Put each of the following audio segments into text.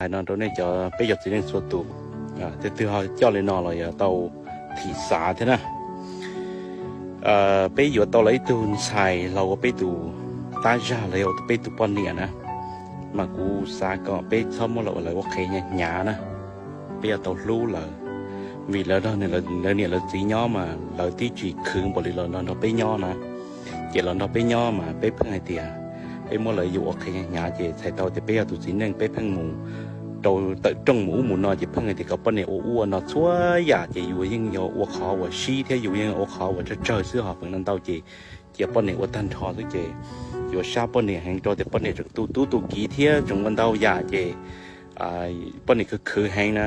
Hais no rau nej cov, peb cov txiv neej txhua tus, tej twg ho coj li no los yog tau thim xav thiab na. Peb yuav tau lawv ib tug ntxhais los ua peb tus tab zag los yog ua peb tus poj niam na, mas kuv xav kom peb txhob muab los ua lawv ua qhev hnyav na. Peb yuav tau hlub lawv, vim lawv, lawv niam lawv txiv nyob mas lawv twb tsis khwv npaum li los nrog peb nyob na. Ces los nrog peb nyob mas peb pheej hais tias peb muab lawv yuam ua qhev hnyav, ces txhais tau tias peb yog tus txiv neej peb pheej mus rau tawm rooj mus ub mus no, ces pheej hais tias kom poj niam ua ub ua no txhua yam, ces yus yeej yog ua qhov uas sib thiab yus yeej ua qhov uas tsawg tsawg xwb, ho feem ntau ces cia poj niam ua tag nrho xwb. Ces yuav sab poj niam heev rau tias poj niam tseem tu tub tu kiv thiab tseem ua ntau yam, ces poj niam khwv khwv heev na.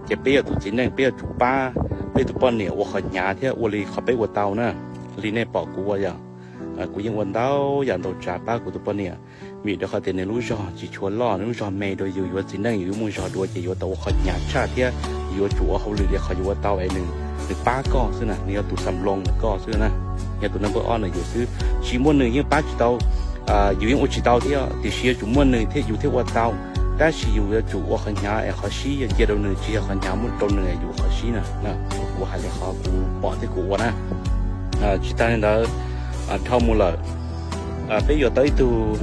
Ces peb yog tus txiv neej peb yuav tsum pab peb tus poj niam ua qhov hnyav thiab ua li qhov peb ua tau na. Li nej pom kuv ua yog, kuv yeej ua ntau yam ntau tsav pab kuv tus poj niam, vim rau qhov tias nws lub zog tsis tshua loj, nws lub zog me rau yus, yuav txiv neej yus yuav muaj zog dua ces yuav tau ua qhov hnyav tshaj thiab yuav tsum ua hauj lwm li qhov yus ua tau es nws, nws pab koj xwb na, nws yog tus xam loo koj xwb na, yog tus nab npawb ob na yus xwb. Tsis muaj nws yeej pab tsis tau, yus yeej ua tsis tau thiab, tiam sis yuav tsum muaj nws thiab yus thiaj ua tau. Tab sis yus yuav tsum ua qhov hnyav es qhov sib yog cia rau nws, tsis yog qhov hnyav muab rau nws yus ua qhov sib na. Kuv hais li qhov kuv pom thiab kuv ua na. Tsis tas li ntawd, dhau mus lawm, peb yuav tau ib tug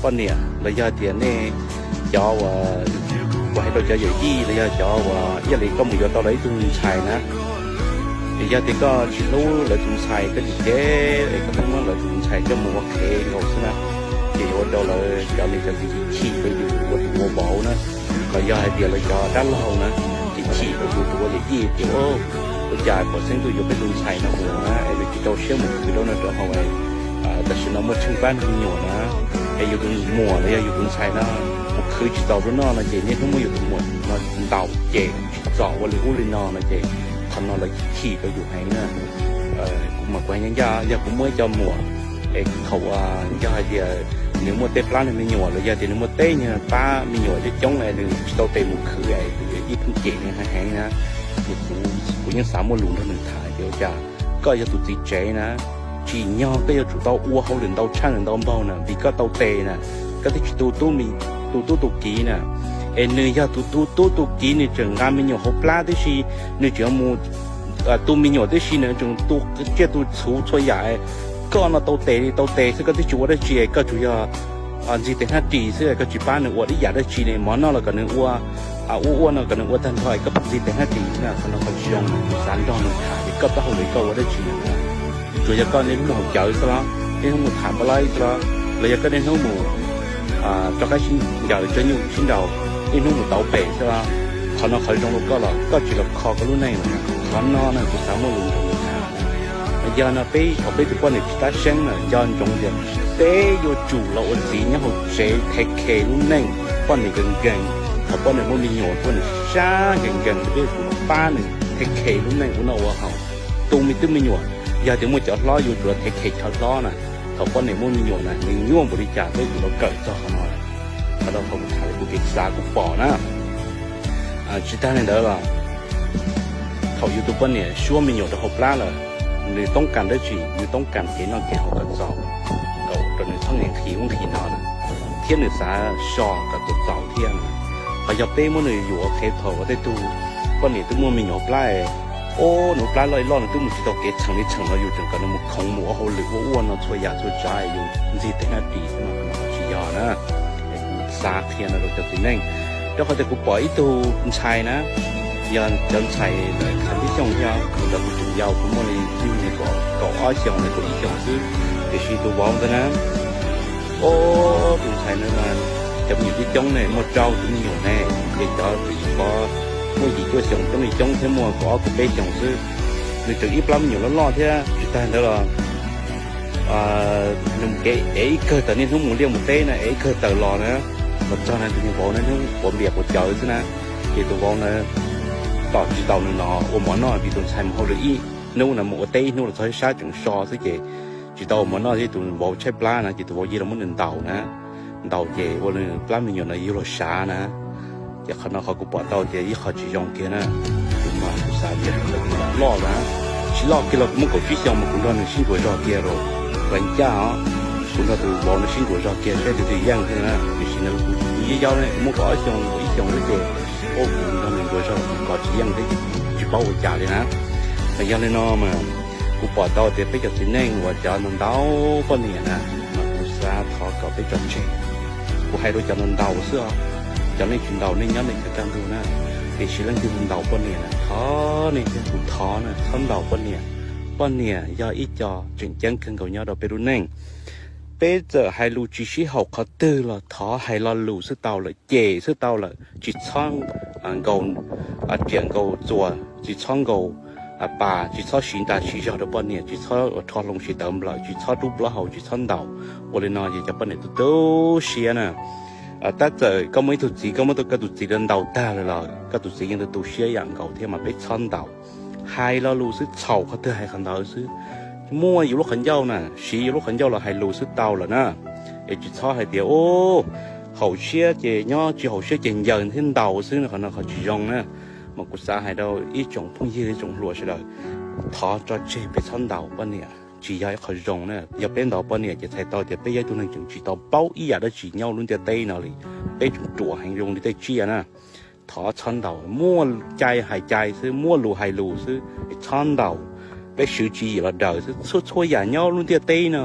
poj niam los yog tias nej cov uas, kuv hais rau cov yawm yij los yog cov uas ib yam li koj mus yuav tau lawv ib tug ntxhais na, yog tias koj tsis hlub lawv tus ntxhais, koj tsis cev es koj pheej muab lawv tus ntxhais coj mus ua qhev nkaus xwb na, ces yuav ua rau lawv cov, lawv cov txiv chim rau yus ua tus ua vauv na, los yog hais tias lawv cov dab laug na, ces chim rau yus tus ua yawm yij tias, ua cas pom xeeb tuaj yuav peb tus ntxhais no mus na es nws tsis rau siab mus khwv rau no rau hauv, tam sim no muaj tsheej pab me nyuam na, es yus tus muam los yog yus tus ntxhais no mus khwv tsis txaus rau noj no ces niaj hnub muab yus tus muam no ntaus ces tsis txom ua li ub li no no ces qhov no lawv chim rau yus heev na. Kuv mas kuv hais ncaj ncaj, yog kuv muaj ib co muam es thaum yog hais tias nws muaj tej plab nws me nyuam los yog tias nws muaj tej nyuag pab me nyuam coob coob es nws tsis tau tes mus khwv es yus ib pheej cem nws heev heev na, kuv yeej xav muaj lus nrog nws tham tias ua cas koj yog tus txiv tsev na, tsim nyog koj yuav tsum tau ua hauj lwm ntau tshaj nws ntau npaug na, vim koj tau tes na, koj twb tsis tu tub tu kiv na. Es nws yog tus tu tub tu kiv, nws tseem nqa me nyuam hauv plab tib si, nws tseem mus tu me nyuam tib si, nws tseem tu tsiaj tu txhuv txhua yam. Koj no tau tes li tau tes xwb, koj twb tsis ua dab tsi, koj tsuas yog ntxig tes hnab ris xwb, koj tsis pab nws ua ib yam dab tsi li. Mov noj los kom nws ua, ua ua no kom nws ua tag nrho, koj pheej ntxig tes hnab ris na, qhov no qhov tsis zoo, kuv xav nrog nws tham tias koj taub hau li koj ua dab tsi na. Tsuas yog koj niaj hnub mus haus cawv xwb los, niaj hnub mus tham pab laib xwb los, los yog koj niaj hnub mus rov qab sib ncaws tso nyuj sib nraus, niaj hnub mus tauv pem xwb los, qhov no qhov zoo rau koj los koj tsis los kho koj lub neej los? Qhov no na kuv xav muaj lus nrog nws tham. Yog no peb thaum peb tus poj niam tsis tab seeb na, nco ntsoov tias peb yuav tsum los ua txiv nyob hauv tsev thev khe lub neej poj niam nkees nkees. Thaum poj niam muaj me nyuam, poj niam sab nkees nkees, peb yuav tsum los pab nws thev khe lub neej ua noj ua haus, tu me tub me nyuam. Yog tias muaj cov hlob yuav tsum los thev khe cov hlob na. Thaum poj niam muaj me nyuam na, nws nyuaj npaum li cas peb yuav tsum los kawm txog qhov no. Qhov no qhov kuv tham, kuv kev xav kuv pom na. Tsis tag li ntawd los, thaum yus tus poj niam suab me nyuam rau hauv plab lawm, nws toob kas dab tsi? Nws toob kas kev noj kev haus kom txaus, kom rau nws txhob nqhis ub nqhis no na, thiab nws xav so kom txaus txaus thiab na. Qhov yog peb muab nws yuam ua qhev thaum uas tej tug poj niam twb muaj me nyuam plab, o, nws plab loj loj nws twb mus tsis tau kev txheem li txheem los yus tseem kom nws mus khoov mus ua hauj lwm ua ua no txhua yam txhua tsav, yus ntxig tes hnab ris xwb no, qhov no tsis yog na. Es kuv xav qhia no rau cov txiv neej, rau qhov tias kuv pom ib tug ntxhais na, yog cov ntxhais ntawm txheej tib xyoos thiab, kuv ntawd kuv tseem yau, kuv muaj li ib nyuag kaum ob xyoos los kaum ib xyoos xwb, tiam sis tus vauv ntawd na, o, tus ntxhais ntawd mas cov me nyuam coob coob ne, muaj rau tus me nyuam ne, ces cov tsis pov muaj yim cuaj xyoos coob li coob thiab muaj kaum ob kaum peb xyoos xwb. Nws tseem ib plab me nyuam loj loj thiab. Tsis tag ntawd los nws mus kev ev ib kawg tawm, niaj hnub mus liaj mus teb na, ev ib kawg tawm los na, los txog na tus me vauv na hnub quav npias quav cawv xwb na. Ces tus vauv na tos tsis tau nws los ua mov noj, vim tus ntxhais mus hauj lwm ib hnub na, mus ua teb ib hnub los txog ib sab tseem so xwb ces tsis tau ua mov noj, ces tus vauv tshaib plab na, ces tus vauv cia li muab nws ntaus na. Ntaus ces ua nws plab me nyuam no yuav luag sav na. Ces qhov no qhov kuv pom tau tias ib qho tsis zoo kiag na. Tus mas kuv xav tias loj na, tsis loj kiag los kuv muaj kaum tsib xyoos mas kuv nrog nws sib ntsuas zog kiag los, ua ncaj os. Kuv nrog tus vauv no sib ntsuas zog kiag saib tus twg yeej thiab na, tiam sis no kuv yau yau ne, kuv muaj kaum ob xyoos, kaum ib xyoos xwb ces, ua kuv nrog nws ntsuas zog kuv kov tsis yeej thiab, tsis paub ua cas li na. Mas yog li no mas kuv pom tau tias peb cov txiv neej uas cov ntaus ntaus poj niam na, mas kuv xav thov kom peb tso tseg. Kuv hais rau cov ntaus ntaus xwb os, cov neeg tsis ntaus nej nyob nej tsis kaj ntug na, tiam sis leej twg ntaus poj niam na, thov nej thiab kuv thov na, txhob ntaus poj niam. Poj niam yog ib co tseem ceeb kawg nkaus nyob rau peb lub neej. Peb txawm hais lus tsis sib haum qhov twg los thov hais lo lus xwb tau lawm, cem xwb tau lawm, tsis txhob nkaus riam nkaus txuas, tsis txhob nkaus pas, tsis txhob siv nra siv zog rau poj niam, tsis txhob rho hloov siv tawv nplawm, tsis txhob rub plaub hau, tsis txhob ntaus. Ua li no ces cov poj niam tu tu siab na. Tab txawm koj muaj ib tug txiv, koj muab koj tus txiv ntaus tag lawm los koj tus txiv yeej tu tu siab ib yam nkaus thiab, mas peb txhob ntaus. Hais lo lus xwb, txhaum qhov twg hais qhov ntawd xwb. Muaj yus lub qhov ncauj na, siv yus lub qhov ncauj los hais lus xwb tau lawm na. Es tsis txhob hais tias, u, haum siab ces nyob, tsis haum siab ces ncaws thiab ntaus xwb no, qhov no qhov tsis zoo na. Mas kuv xav hais rau ib tsoom phooj ywg, ib tsoom hluas sawv daws, thov tso tseg, peb txhob ntaus poj niam, tsis yog ib qho zoo na. Yog peb ntaus poj niam ces txhais tau tias peb yog ib tug neeg tseem tsis tau paub ib yam dab tsi nyob lub ntiaj teb no li, peb tseem ruam heev zoo li tej tsiaj na. Thov txhob ntaus, muaj cai hais cai xwb, muaj lus hais lus xwb, txhob ntaus. Peb swv tswv yim los daws xwb, txhua txhua yam nyob lub ntiaj teb no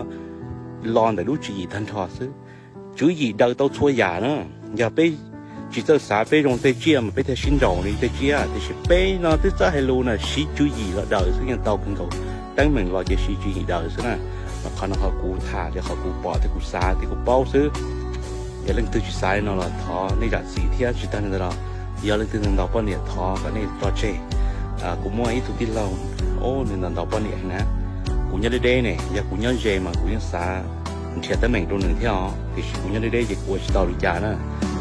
los ntawm lub tswv yim tag nrho xwb. Tswv yim daws tau txhua yam na. Yog peb tsis txawj xav, peb zoo tej tsiaj mas peb thiaj sib nraus li tej tsiaj, tiam sis peb no twb txawj hais lus na, siv tswv yim los daws xwb yeej tau kawg nkaus. Teeb meem los ces siv tswv yim daws xwb na. Mas qhov no qhov kuv tham li qhov kuv pom thiab kuv xav thiab kuv paub xwb. Yog leej twg tsis xav li no los thov nej zam txim thiab, tsis tag li ntawd los yog leej twg ntaus poj niam thov kom nej tso tseg. Kuv muaj ib tug tij laug, o, nws ntaus ntaus poj niam heev na. Kuv nyob deb deb ne, yog kuv nyob ze mas kuv yeej xav nrhiav teeb meem rau nws thiab os, tiam sis kuv nyob deb deb ces kuv ua tsis tau li cas na.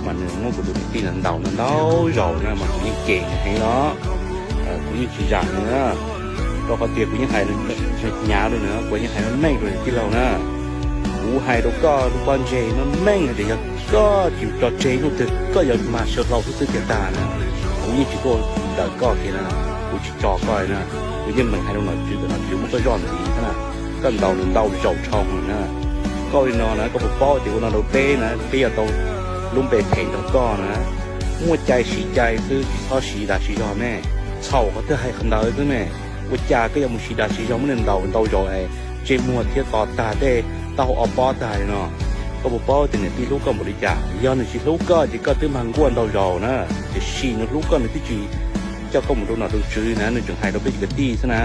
Mas nws muab kuv tus niam tij ntaus ntaus ntaus zaus na mas kuv yeej cem nws heev los kuv yeej tsis zam nws na. Rau qhov tias kuv yeej hais hnyav rau nws, kuv yeej hais meej rau nws tij laug na. Kuv hais rau koj lub pob ntseg meej meej hais tias yog koj tsis tso tseg hnub twg koj yuav mag saw hlau xwb xwb tiag tag na. Kuv yeej tsis tuaj daws koj kiag na, kuv tsis tso koj na. Kuv yeej meem hais rau nom tswv kom nom tswv muab koj zoj ntxiv thiab na. Koj ntaus nws ntau zaus dhau heev na. Koj ua li no na koj puas paub tias ua no rau peb na peb yuav tau lub npe phem nrog koj na. Muaj cai siv cai xwb, tsis txhob siv dag siv zog ne. Txhaum qhov twg hais qhov ntawd xwb ne. Ua cas koj yuav mus siv dag siv zog muab nws ntaus ntau zaus es ntsej muag thiab to tag tej taub hau ob pob tag li no? Koj puas paub tias niam tij hlub koj npaum li cas? Yog nws tsis hlub koj ces koj twb mag nkuaj ntau zaus na. Tiam sis nws hlub koj nws twb tsis coj koj mus rau nom rau tswv na, nws tseem hais rau peb cov kwv tij xwb na.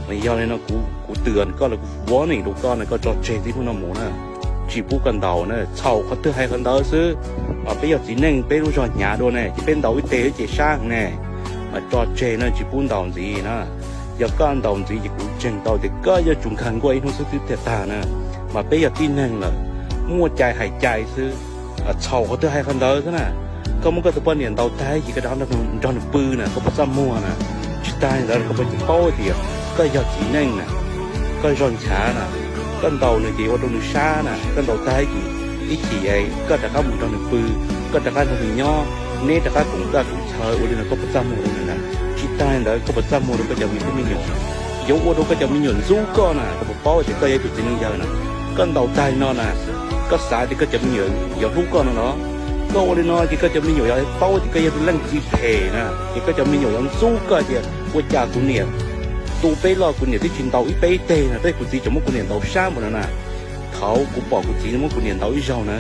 Mas yog li no kuv twm koj los kuv warning rau koj na, koj tso tseg txij hnub no mus na. Tsis pub koj ntaus na, txhaum qhov twg hais qhov ntawd xwb. Peb yog txiv neej peb lub zog hnyav dua ne ces peb ntaus ib teg ces sab heev ne. Mas tso tseg na, tsis pub ntaus ntxiv na. Yog koj ntaus ntxiv ces kuv ntseeg tau tias koj yuav tsum nkag nkuaj ib hnub xwb twb tiag tag na. Mas peb yog tib neeg lawm, muaj cai hais cai xwb. Txhaum qhov twg hais qhov ntawd xwb na. Koj muab koj tus poj niam ntaus tag ces koj rov nrog nws pw na, koj puas txaj muag na? Tsis tag li ntawd koj puas tsis paub tias koj yog txiv neej na, koj zog nchav na, koj ntaus nws ces ua rau nws sab na, koj ntaus tag ces ib chim koj rov qab mus nrog nws pw, koj rov qab nrog nws nyob, neb rov qab koom txaj koom chaw ua li no koj puas txaj muag rau nws na? Tsis tag li ntawd koj puas txaj muag rau koj cov me tub me nyuam? Yuav ua rau koj cov me nyuam ntxub koj na, koj puas paub tias koj yog ib tug txiv neej yawg na? Koj ntaus tag li no na, koj xav tias koj cov me nyuam yuav hlub koj no los? Koj ua li no ces koj cov me nyuam yuav paub tias koj yog tus leej txiv phem na, ces koj cov me nyuam yuav ntxub koj tias ua cas kuv niam tu peb loj kuv niam twb tsis ntaus ib peb teg no, tej kuv txiv tseem muab kuv niam ntaus sab npaum no na. Thaum kuv pom kuv txiv muab kuv niam ntaus ib zaug na,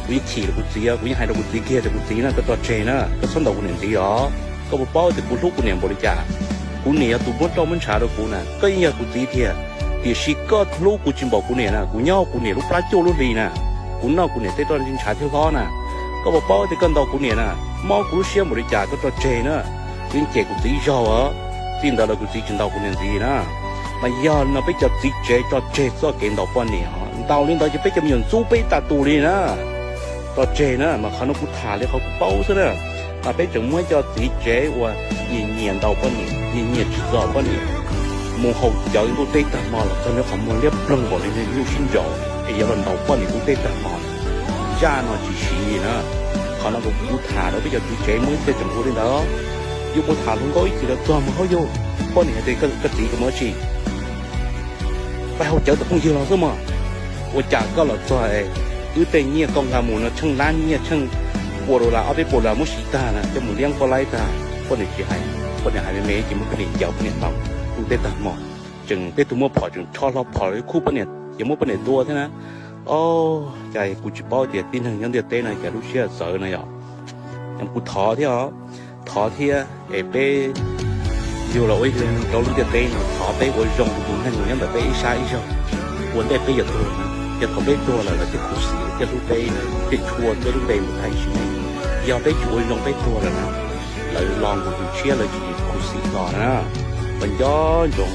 kuv yeej chim rau kuv txiv, kuv yeej hais rau kuv txiv kiag tias kuv txiv na, koj tso tseg na, koj txhob ntaus kuv niam ntxiv os. Koj puas paub tias kuv hlub kuv niam npaum li cas? Kuv niam yog tus muab roj muab ntshav rau kuv na, koj yeej yog kuv txiv tiag. Tiam sis koj hlub kuv tsis npaum kuv niam na, kuv nyob kuv niam lub plab cuaj lub hli na, kuv noj kuv niam tej roj ntshav thiab hlob na. Koj puas paub tias koj ntaus kuv niam na, mob kuv lub siab npaum li cas, koj tso tseg na. Kuv yeej cem kuv txiv zaug os, txij ntawd los kuv txiv tsis ntaus kuv niam ntxiv na. Mas yog li no peb cov txiv tsev tso tseg txoj kev ntaus poj niam os, ntaus li ntawd ces peb cov me nyuam ntxub peb tas tus li na. Tso tseg na, mas qhov no kuv tham li qhov kuv paub xwb na. Mas peb tseem muaj cov txiv tsev uas nyiam nyiam ntaus poj niam, nyiam nyiam tsim txom poj niam, mus haus cawv ntuj teb tag hmo los txog nws qhov muag liab ploog npaum li nyuj sib nraus es yuav los ntaus poj niam ntuj teb tag hmo. Zaj no tsis siv li na. Qhov no kuv tham rau peb cov txiv tsev muaj ib txhia tseem ua li ntawd. Yus puas tham hluas nkauj ib chim los txog mus, hauj yug, poj niam hais tias koj txiv koj mus dab tsi? Pais haus cawv tom phooj ywg los xwb mas. Ua cas koj los txog es wb tej nyiaj koj nqa mus no tsheej lab nyiaj tsheej pua dollar ob peb pua dollar muab siv tag na, coj mus liab poj laib tag, poj niam tsis hais, poj niam hais me me ces muab poj niam ncaus poj niam ntaus, tu tej tag hmo, tseem tej tug muaj phom tseem rho hlo phom yuav khuj poj niam ces muab poj niam tua thiab na. Os, cas kuv tsis paub tias tib neeg nyob ntiaj teb no cas lub siab txawv no yom. Kuv thov thiab os, thov thiab es peb yug los ua ib tug neeg rau lub ntiaj teb no, thov peb ua zoo rau tus neeg uas nyob ntawm peb ib sab ib zaug. Ua ntej peb yuav tuag na, yog thaum peb tuag lawm lawv thiaj khuv xim thiaj hlub peb, thiaj tshua peb lub npe mus tag sim neej. Yog peb tsis ua zoo peb tuag lawm na, lawv los nkaus tus tshiab lawv tsis khuv xim los na. Mas nco ntsoov,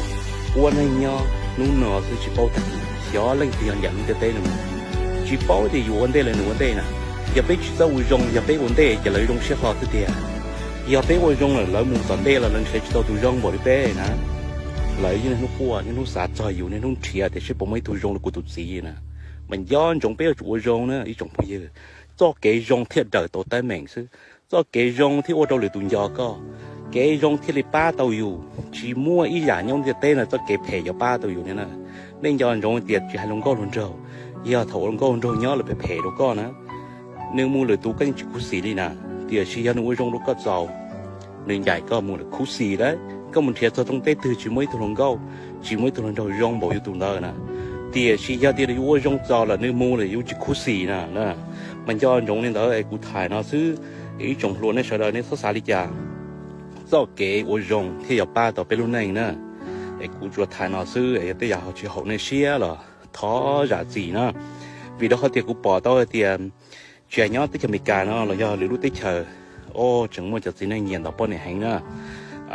ua neeg nyob hnub no xwb tsis paub tag kis xyov leej twg yog ncaim lub ntiaj teb no. Tsis paub tias yus ua ntej los nws ua ntej na. Yog peb tsis txawj ua zoo, yog peb ua ntej ces lawv zoo siab hlo xwb tiag. Yog peb ua zoo lawm lawv mus tom ntej los lawv nrhiav tsis tau tus zoo npaum li peb na. Lawv yeej niaj hnub quaj niaj hnub xav txog yus, niaj hnub nrhiav tias seb puas muaj ib tug zoo li kuv tus txiv na. Mas nco ntsoov peb yuav tsum ua zoo na ib tsoom phooj ywg. Txoj kev zoo thiaj daws tau teeb meem xwb. Txoj kev zoo thiaj ua rau lwm tus nco koj. Kev zoo thiaj li pab tau yus. Tsis muaj ib yam nyob ntiaj teb no txoj kev phem yuav pab tau yus li na. Nej nco ntsoov tias tsis hais hluas nkauj hluas nraug, yog thaum hluas nkauj hluas nraug nyob lawv phem phem rau koj na, nws mus lwm tus koj yeej tsis khuv xim li na. Tiam sis yog nws ua zoo rau koj txaus, nws ncaim koj mus lawm khuv xim lawm. Koj mus nrhiav txog rooj teb twg tsis muaj ib tug hluas nkauj, tsis muaj ib tug hluas nraug zoo npaum yus tus ntawd na. Tiam sis yog tias yus ua zoo txaus lawm nws mus lawm yus tsis khuv xim na. Mas nco ntsoov li ntawd es kuv tham no xwb, ib tsoom hluas nej sawv daws nej txhob xav li cas. Txoj kev ua zoo thiaj yuav pab tau peb lub neej na. Es kuv tsuas tham no xwb es yog tej yam ho tsis haum nej siab los thov zam txim na. Vim rau qhov tias kuv pom tau hais tias tsis hais nyob teb chaws Amelikas no los yog lwm lub teb chaws, o, tseem muaj cov txiv neej nyiam ntaus poj niam heev na.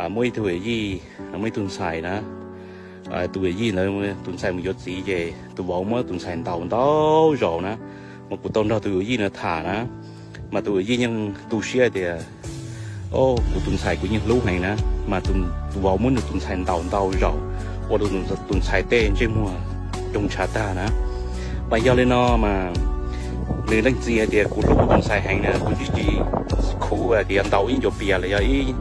Muaj ib tug yawm yij, muaj ib tug ntxhais na, tus yawm yij ntawd tus ntxhais mus yuav txiv ces tus vauv muab tus ntxhais ntaus ntau zaus na. Mas kuv tau nrog tus yawm yij no tham na, mas tus yawm yij yeej tu siab tias, o, kuv tus ntxhais kuv yeej hlub heev na, mas tus vauv muab nws tus ntxhais ntaus ntau zaus, ua rau tus ntxhais tej ntsej muag coo ntshav tag na. Mas yog li no mas nws leej txiv hais tias kuv hlub kuv tus ntxhais heev na, kuv tsis tsis khuv hais tias ntaus ib ncuav pias los yog ib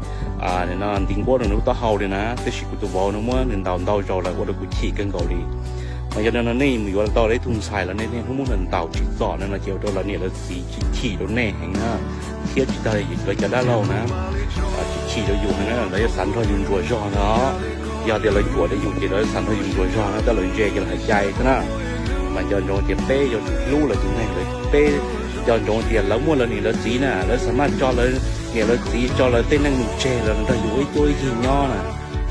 nti nkuab rau nws lub taub hau li na, tab sis kuv tus vauv no muab nws ntaus ntau zaus lawm ua rau kuv chim kawg nkaus li. Mas yog li no nej mus yuav tau ib tug ntxhais los nej niaj hnub muab nws ntaus tsim txom no no ces ua rau lawv niam lawv txiv chim chim rau nej heev na, thiab tsis tas lawv cov dab laug na, tsis chim rau yus heev na, lawv yuav xav nrog yus ntsuas zog no. Yog tias lawv cuam rau yus ces lawv xav nrog yus ntsuas zog na, tab lawv ntse ces lawv hais cai xwb na. Mas nco ntsoov tias peb yuav tsum hlub lawv tus neeg, peb nco ntsoov tias lawv muaj lawv niam lawv txiv na, lawv xav maj tso lawv niam lawv txiv, tso lawv tej neej mus tseg los nrog yus ua ib cuab ib yig nyob na.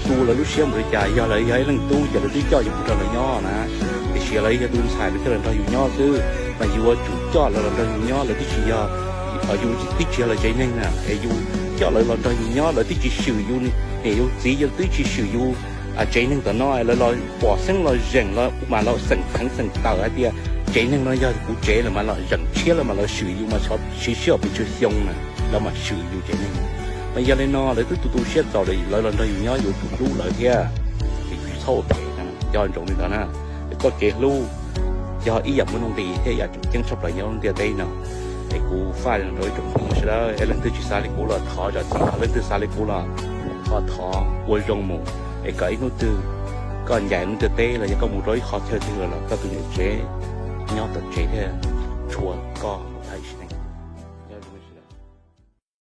Tu lawv lub siab npaum li cas, yog lawv yog ib leej tub ces lawv twb coj yus mus nrog lawv nyob na. Tiam sis lawv yog tus ntxhais lawv thiaj los nrog yus nyob xwb, mas yus yuav tsum coj lawv los nrog yus nyob, lawv twb tsis yog, yus twb tsis yog lawv tsev neeg na, es yus coj lawv los nrog yus nyob, lawv twb tsis swm yus niam yus txiv, yus twb tsis swm yus tsev neeg tom no, lawv los pom xeeb los zeem los mas los xeem pheev xeem tawm hais tias tsev neeg no yog kuv tsev lawm mas los zeem tshiab lawm mas los swm yus mas siv sij hawm pes tsawg xyoo na, lawv mam swm yus tsev neeg. Mas yog li no lawv twb tu tu siab txaus lawm, lawv los nrog yus nyob yus tsum hlub lawv thiab, es tsis txhob ua phem na, nco ntsoov li ntawd na. Txoj kev hlub yog ib yam muaj nuj nqis thiab yam tseem ceeb tshaj plaws nyob lub ntiaj teb no. Es kuv faj li no rau ib tsoom phooj ywg sawv daws, es leej twg tsis xav li kuv los thov zam txim, leej twg xav li kuv los ho thov ua zoo mus, es kom ib hnub twg koj ncaim lub ntiaj teb los yog koj mus rau ib qhov chaw twg los koj tus niam tsev nyob tom tsev thiaj tshua koj.